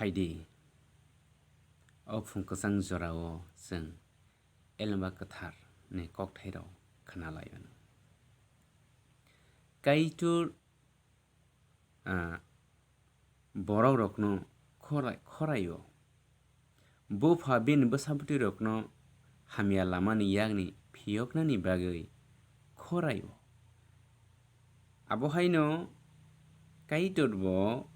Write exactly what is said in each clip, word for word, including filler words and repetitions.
Phaidi, o phung kwchang jorao chwng Elemba Kwthar ni kokthairok khna lai anw. Kaitor, ah, borokrokno khorai-, khoraio. Bupha bini bwsabwtwirokno hamya lamani yakni phiyoknani bagwi khoraio. Abo haino Kaitor bo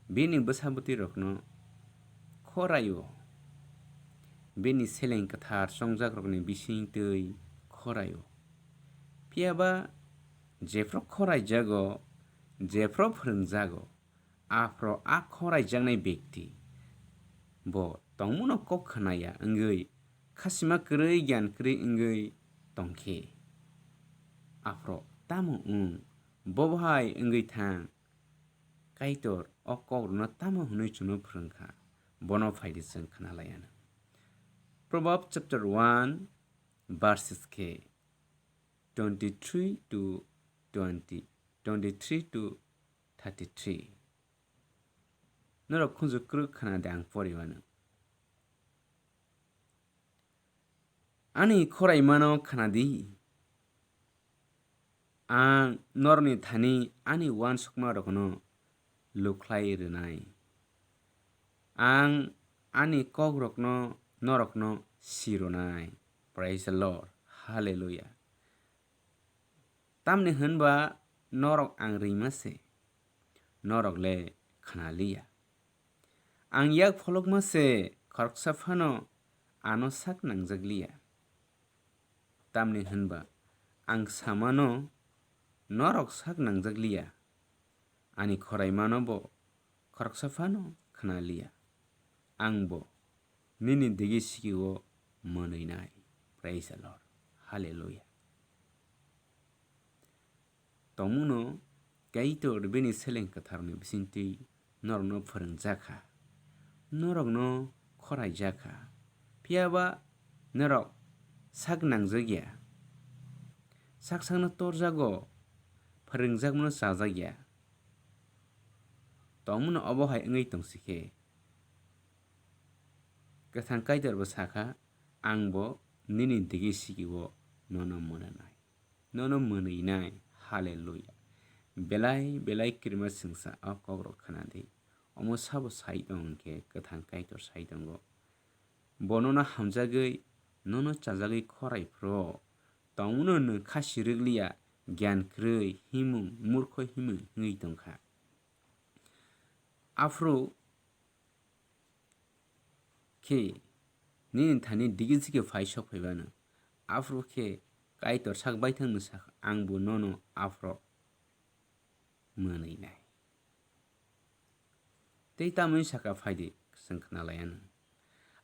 bini bwsabwtwirokno khoraio, bini seleng kwthar chongjakrokni bisingtwi khoraio. Phiya ba jephru khoraijago, jephru phwrwngjago, aphro a khoraijaknai bekti bo tongmano kok khnaya wngwi khasima kwrwi, gyan kwrwi wngwi tongkhe, aphro tamo wng, bo bahai wngwi thang, Kaitor o kokrokno tamo hwnwi chwngno phrwngkha, bono phaidi chwng khna lai anw. Proverbs chapter one, verses khe twenty-three to twenty, twenty-three to thirty-three. Norok khunju kwrwk khna de ang pori anw. Ani khoraimano khna di. Ang norokni thani ani uansukmarokno lukhlai rwnai. Ang ani kokrokno norokno sironai. Praise the Lord. Hallelujah. Tamni hwnba norok ang rwima se, norok le khna liya. Ang yak pholokma se, khoroksa phano ano sak nangjak liya. Tamni hwnba ang samano norok sak nangjak liya. Ani khoraimano bo khoroksa phano khna liya. Ang bo nini digi siki-o mwnwi nai. Praise the Lord. Hallelujah. Tongmano Kaitor bini seleng kwtharni bisingtwi norokno phwrwngjak kha, norokno khoraijak kha, phiya ba norok sak nangjak ya, sak sakno torjago, phwrwngjakmano chajak ya. Tongmano obo hai wngwi tongsi khe, Kwthang Kaitor bo sa kha, "Ang bo nini digi siki-o nono mwnanai, nono mwnwi nai." Hallelujah. Belai belai kirima chwngsa o kokrok khna di. Omo sabo sai tong hwn khe Kwthang Kaitor sai tongo. Bo nono hamjagwi nono chajagwi khorai phuru tongmano nwng khasi rwk liya, gyan kwrwi himung, murkho himung wngwi tong kha. Aphuru khe nini thani digi sigi phai sok phai bano. Aphuru khe Kaitor sak baithang no sak, "Ang bo nono aphuru mwnwi nai." Tei tamoni saka, "Phai di, chwng khna lai anw.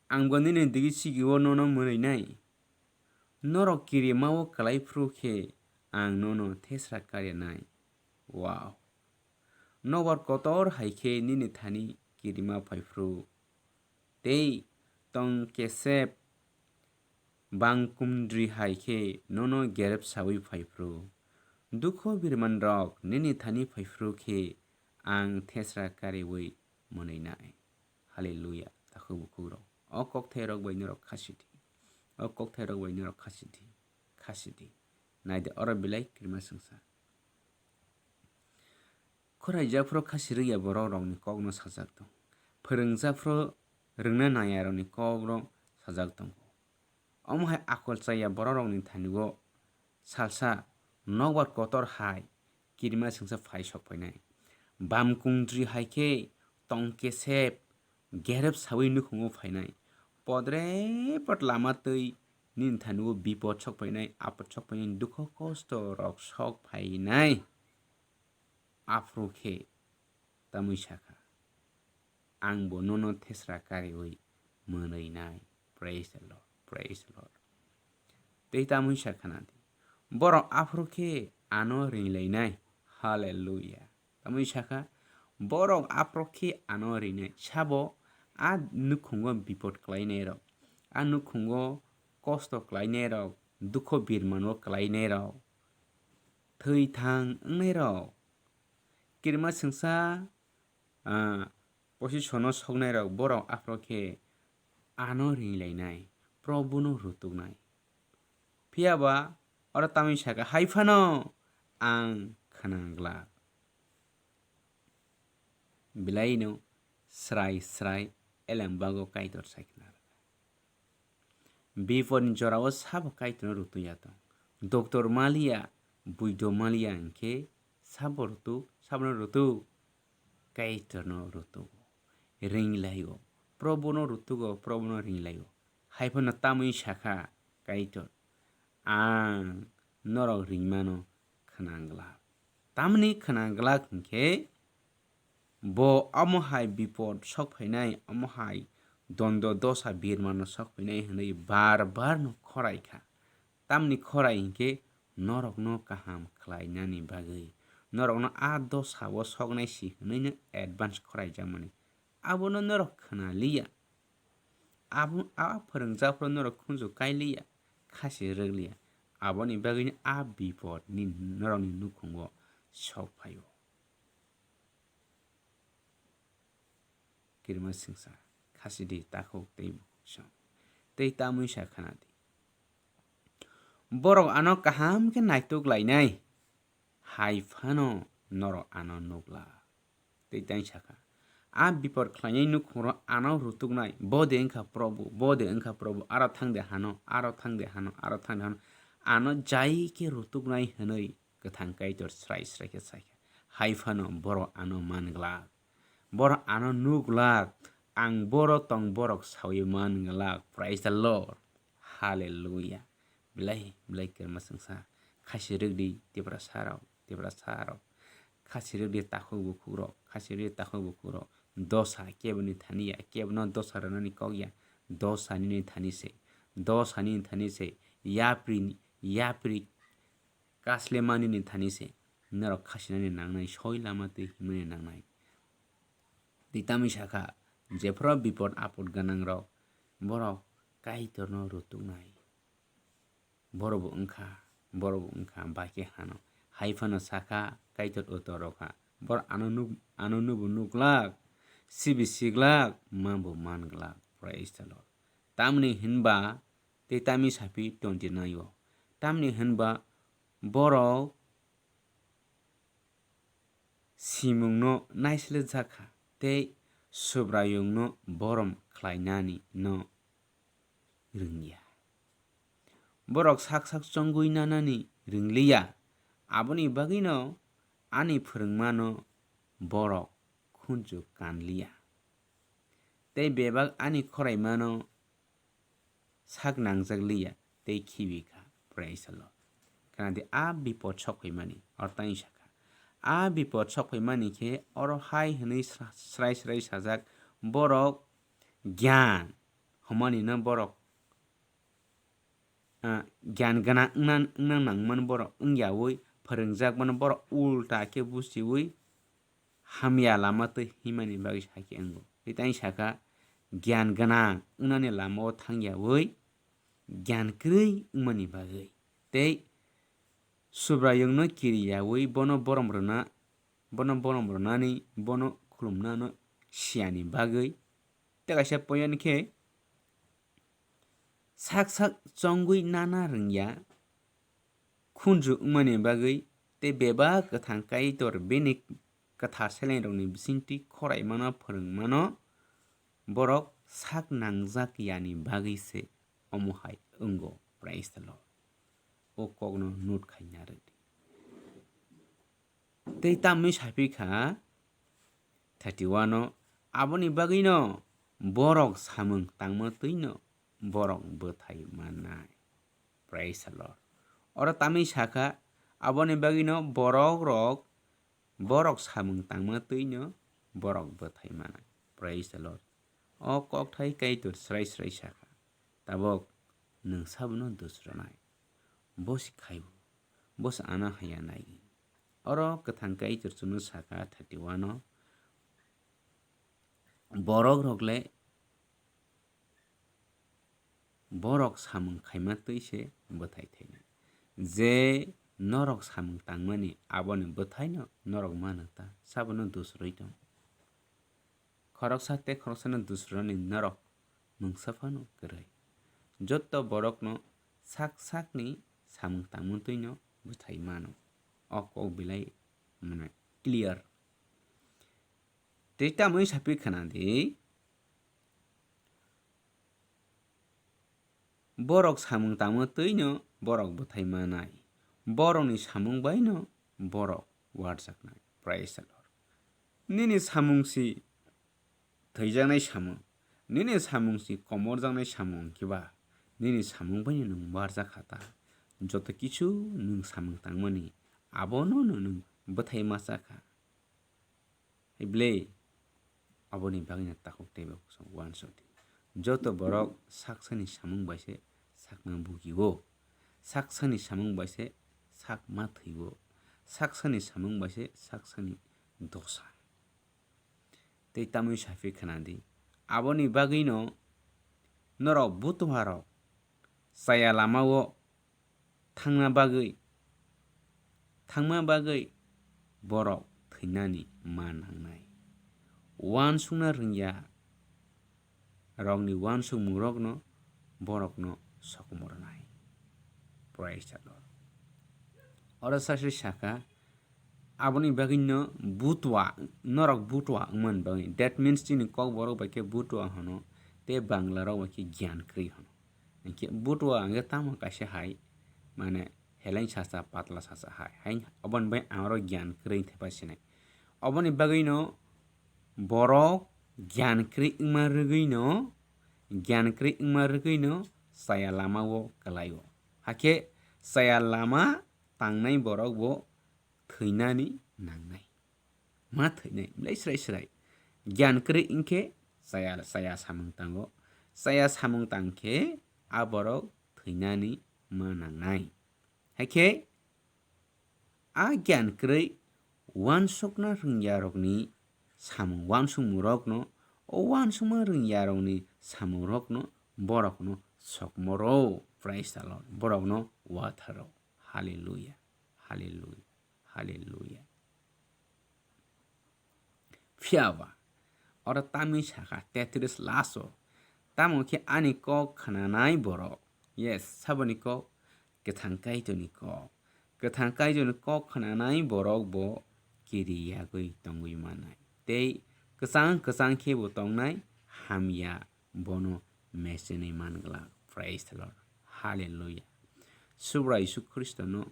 Ang bo nini digi sigi-o nono mwnwi nai. Norok kirima-o kwlai phuru khe ang nono thesra karya nai." Wow! Nokbar kotor hai khe nini thani kirima phai phuru, tei tong kesep bangkumdri hai khe nono gerep saui phai phuru, dukho birman rok nini thani phai phuru khe ang thesra kariui mwnwi nai. Hallelujah. Takhuk bukhuk rok, o kokthairok bai norok khasi di. O kokthairok bai norok khasi di. Khasi di. Nai di, oro belai kirima chwngsa. Khoraijak phuru khasi rwya borok rokni kokno sajak tong. Phwrwngjak phuru rwngna naya rokni kokno sajak tongo. Omo hai akol chaya borok rokni thani-o salsa nokbar kotor hai kirima chwngsa phai sok phainai. Bamkungdri hai khe tong kesep gerep saui nukhungo phainai. Podre pod lama twi nini thani-o bipod sok phainai, apod sok phainai, dukho kosto rok sok phainai. Aphuru khe tamui sakha, "Ang bo nono thesra kariui mwnwi nai." Praise the Lord, praise the Lord. Tei tamui sakha na di, borok aphuru khe ano ringlainai. Hallelujah. Tamui sakha, borok aphuru khe ano rinai. Sabo a nukhungo bipod klainai rok, a nukhungo kosto klainai rok, dukho birmano klainai rok, thwi thang wngnai rok, kirima chwngsa, ah, osisono soknairok borok aphuru khe ano ringlainai, Probuno rutuknai. Phiya ba oro tamni saka, "Hai phano ang khna glak." Belaino srai srai elembago Kaitor sai khna rwkha. Bipodni jorao sabo Kaitorno rutungya tong. Doctor maliya, buido maliya hinkhe sabo rutuk, sabono rutuk, Kaitorno rutugo, ringlaio, Probuno rutugo, Probuno ringlaio. Hai phano tamni sakha Kaitor, "Ang norok ringmano khna glak." Tamni khna glak hinkhe bo omo hai bipod sok phainai, omo hai dondo dosa birmano sok phainai hwnwi bar bar no khorai kha. Tamni khorai hinkhe norokno kaham khlainani bagwi, norokno a dosao soknai si hwnwi no advance khoraijakmani. Abono norok khna liya. Abo, a phwrwngjaphuru norok khunju kai liya, khasi rwk liya. Aboni bagwino a bipod ni norokni nukhungo sok phaio. Kirima singsa, khasi di takhuk tei bukhuk song. Tei tamwi sa khna di. Borok ano kaham khe naituk lainai, hai phano norok ano nukla. Tei tang sakha, a bipor khlainai nukhungrok ano rutuknai, bo de wngkha Probu, bo de wngkha Probu, aro thang de hano, aro thang de hano, aro thang de hano, ano jai khe rutuknai hwnwi Kwthang Kaitor srai srai khe sai kha. Hai phano borok ano man glak, borok ano nuk glak, ang boro tong borok saui man glak. Praise the Lord. Hallelujah. Belai, belai kwrwngma chwngsa. Khasi rwk di Tiprasa rok, Tiprasa rok. Khasi rwk di takhuk bukhuk rok, khasi rwk di takhuk bukhuk rok. Dosa keboni thani ya, kebono dosa rwnani kok ya. Dosa nini thani se, dosa nini thani se. Yapri, yapri kasle manini thani se. Norok khasinani nangnai, soi lama twi himnani nangnai. Tei tamni sakha, jephru bipod apod gwnang rok, borok Kaitorno rutuknai. Borok bo wngkha, borok bo wngkha, bai khe hano. Hai phano sakha, Kaitor utor rokha. Borok ano nuk, ano nubo nuklak, sibi siglak, manbo manglak. Praise the Lord. Tamni hinba, tei tamni saphi twenty nine o. Tamni hinba, borok simungno naisle jakha tei Subraiyungno borom khlainani no rwngya. Borok sak sak chongwi nanani rwngliya, aboni bagwino ani phwrwngmano borok khunju kanliya. Tei bebak ani khoraimano sak nangjak liya tei khibi kha. Praise the Lord. Khna di, a bipod sok phaimani, oro tang sakha. A bipod sok phaimani khe oro hai hwnwi sra-, srai srai sajak, borok gyan hwnmani no borok, ah, gyan gwnang wngna, wngna nangmani borok wngyaui phwrwngjakmani borok ulta khe buchiui hamya lama twi himani bagwi sakhe wngo. Tei tang sakha, gyan gwnang wngnani lamao thangyaui gyan kwrwi wngmani bagwi tei Subraiyungno kiriyaui bono borom rwna, bono borom rwnani, bono khulumnano siyani bagwi. Tei kaisa point khe, sak sak chongwi nana rwngya, khunju wngmani bagwi tei bebak Kwthang Kaitor bini kwthar selengrokni bisingtwi khoraimano phwrwngmano borok sak nangjak yani bagwi se omo hai wngo. Praise the Lord. O kokno note khaina rwdi. Tei tamni saphi kha thirty one o, aboni bagwino borok samung tangma twino borok bwthai mannai. Praise the Lord. Oro tamni sakha, aboni bagwino borok rok, borok samung tangma twino borok bwthai mannai. Praise the Lord. O kokthai Kaitor srai srai sakha, tabok nwng sabono dusronai. Bo se khaibo, bo se ano haya nai. Oro Kwthang Kaitor chwngno sakha thirty one o, borok rok le borok samung khaima twi se bwthai thainai. Je norok samung tangmani, aboni bwthaino norok mano ta, sabono dusrwi tong. Khoroksa tei khoroksano dusrani norok mungsa phano kwrwi. Jotto borokno sak sakni samung tangmwtwino bwthai mano. O kok belai, mane, clear. Tei tamoni saphi khna di, borok samung tangmwtwino borok bwthai manai. Borokni samung baino borok warjaknai. Praise the Lord. Nini samung si thwijaknai samung, nini samung si komorjaknai samung wngkhe ba, nini samung baino nwng warjak kha ta. Joto kichu nwng samung tangmani, abono nwng bwthai masa kha. Hai ble, aboni bagwino takhuk teibo uansuk di. Joto borok saksani samung bai se sakma bugi-o, saksani samung bai se sakma thwi-o, saksani samung bai se saksani dosa. Tei tamwi saphi khna di. Aboni bagwino norok butuharok chaya lamao thangna bagwi, thangma bagwi borok thwinani ma nangnai. Uansukna rwngya rokni uansukmungrokno borokno sokomornai. Praise the Lord. Oro sasri saka, aboni bagwino butua, norok butua wngmani bagwi. That means chini kokborok bai khe butua hwno, tei Banglarok bai khe giyan kwrwi hwno. Hinkhe butua hinkhe tamo kaisa hai, mane, heleng sacha, patla sacha hai. Hai, oboni bai ang oro giyan kwrwi wng thepha sinai. Oboni bagwino borok giyan kwrwi wngma rwgwino, giyan kwrwi wngma rwgwino chaya lamao kwlaio. Hakhe chaya lama tangnai borok bo thwinani nangnai. Ma thwinai, belai srai srai. Giyan kwrwi wngkhe chaya, chaya samung tango. Chaya samung tangkhe a borok thwinani ma nangnai. Hakhe a giyan kwrwi uansukna rwngya rokni samung uansukmung rokno, o uansukma rwngya rokni samung rokno borokno sokmoro. Praise the Lord. Borokno watharo. Hallelujah. Hallelujah. Hallelujah. Phiya ba, oro tamni sakha Tetris laso, tamo khe ani kok khnanai borok. Yes, saboni kok, kwthang Kaitorni kok. Kwthang Kaitorni kok khnanai borok bo kiri yagwi tongwi manai. Tei kwchang kwchang khe bo tongnai hamya bono mechenwi man glak. Praise the Lord. Hallelujah. Subra Jisu Khristono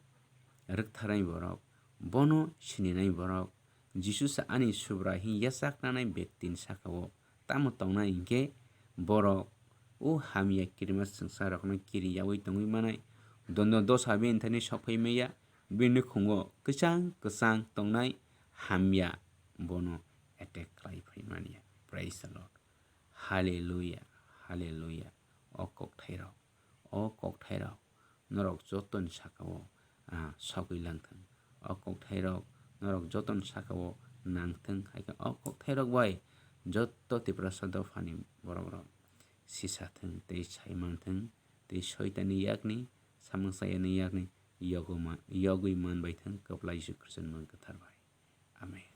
rwktharnai borok, bono sininai borok, Jisu sa ani Subra hwn yachaknanai bektini saka-o tamo tongnai hinkhe borok o hamya kirima swngcharokno kiri yaui tongwi manai. Dondo dosa bini thani sokphai maya, bini nukhungo kwchang kwchang tongnai hamya bono attack khlai phai manya. Praise the Lord. Hallelujah, hallelujah. O kokthairok, o kokthairok norok jotoni saka-o, ah, sogwi langthwng. O kokthairok norok jotoni saka-o nangthwng, hai khe o kokthairok bai joto Tiprasa dophani borokrok sisathwng tei saimanthwng tei Soitanni yakni, samung sayani yakni yogwi ma-, yogwi manbaithwng, kwplai Jisu Khristoni mung kwthar bai. Amen.